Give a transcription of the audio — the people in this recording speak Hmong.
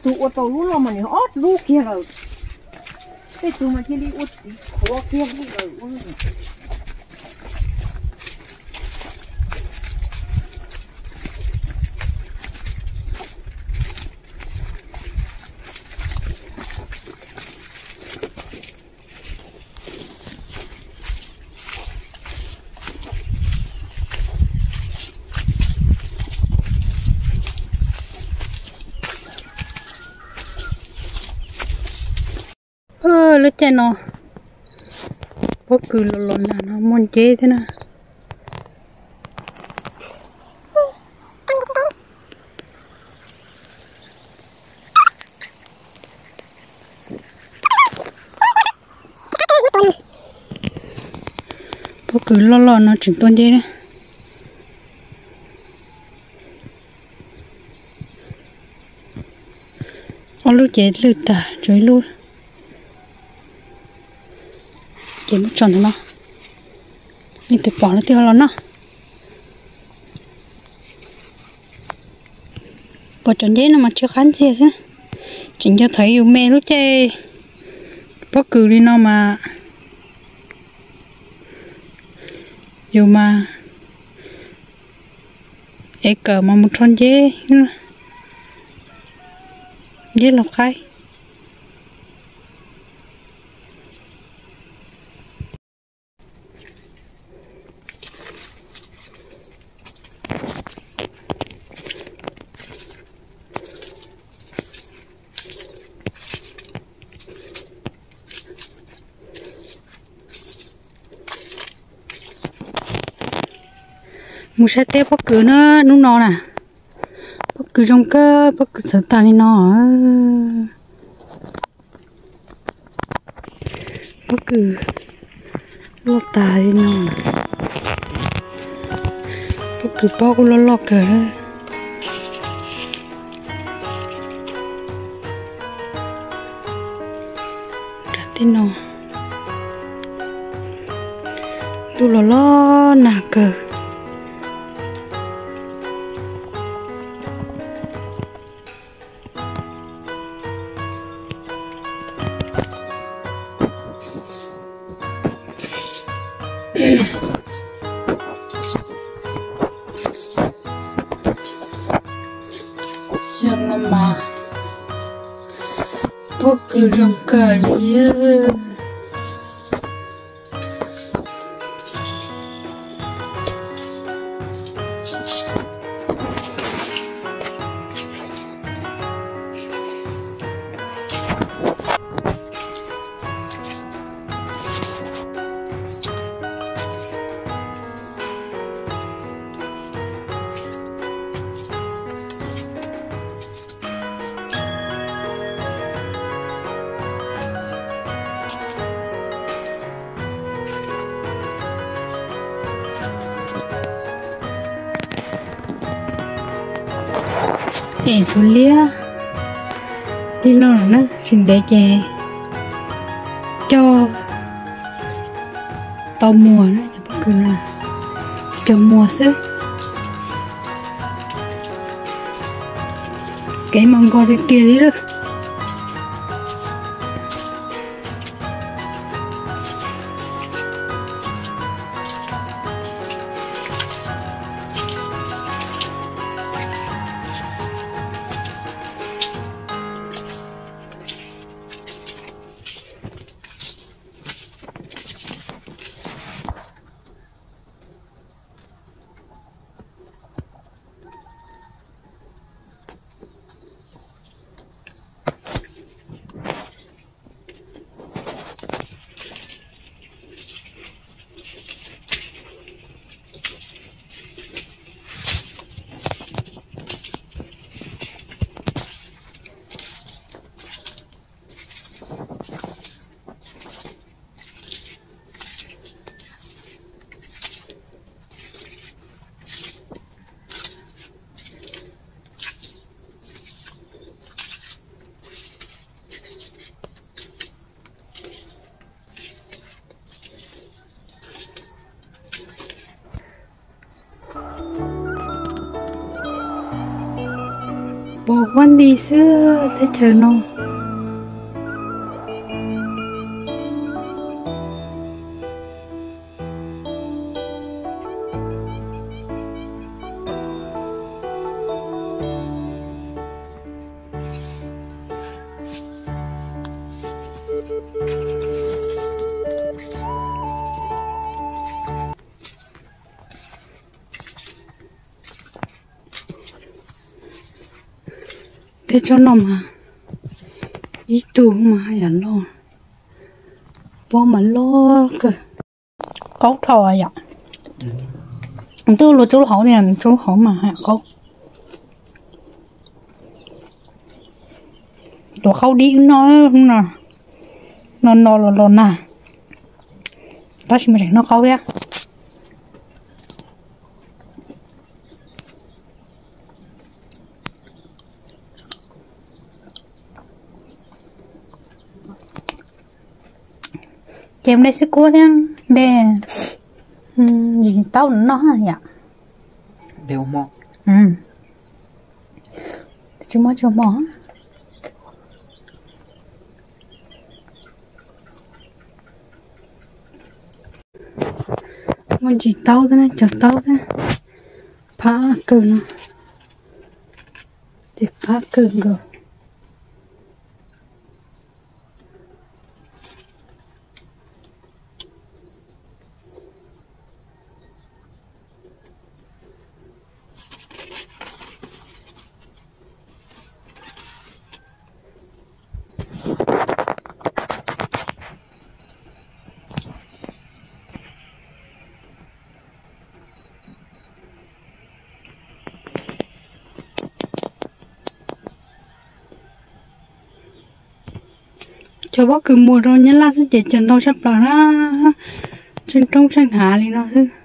Tus ua tau lub loj mas nws ob lub kiag lawm. Tej tug mas cia li ua txiv khuav kiag li lawm. Lub caij no pob kws los los nag no muaj nceb thiab na. Pob kws loj loj no tseem tuaj nceb na. Ob lub ces lwj tag, tshuav ib lub ces muab tso ntawm no. Leej twg pom los twb ho los noj. Pom cov nceb no mas tsw qab ntxiag xwb. Tseem nco thaum yus me lub caij pob kws li no mas yus mas ev kawm mas mus rho nceb, nceb los qaib. Mus saib teb pob kws na, hnub no na, pob kws zoo kawg, pob kws txawv tag li no. Pob kws loj tag li no, pob kws pob kuj loj loj kawg. Nram tej no ntuj los los nag kawg. Xyoo no mas pob kws zoo kawg li. Es tus liab li no lawm na, tsis ntev ces cog tau muag na, cov pob kws no cog muag xwb. Kev mas nkaus tiag tiag li lawm. Huab nti xwb teb chaws no. Tej tsob no mas ib tug mas haj yam loj, pob mas loj kawg. Qaub dhau yom. Twb luag tsob hauv tias tsob hauv mas haj yam qaub. Tus qaub dib no, no no los los nag, tab sis mas tseem noj qaub thiab. Ces de xwb kuab thiab de ntsis taub no noj yom. Tsis muaj tsis muaj. Muaj ntsis taub thiab, cov taub thiab, phab kawg no, ces phab kawg nkaus. Cov pob kws muag rau Nyab Laj xwb ces cog ntau tshaj plaws na, tsheej roob tsheej hav li no xwb.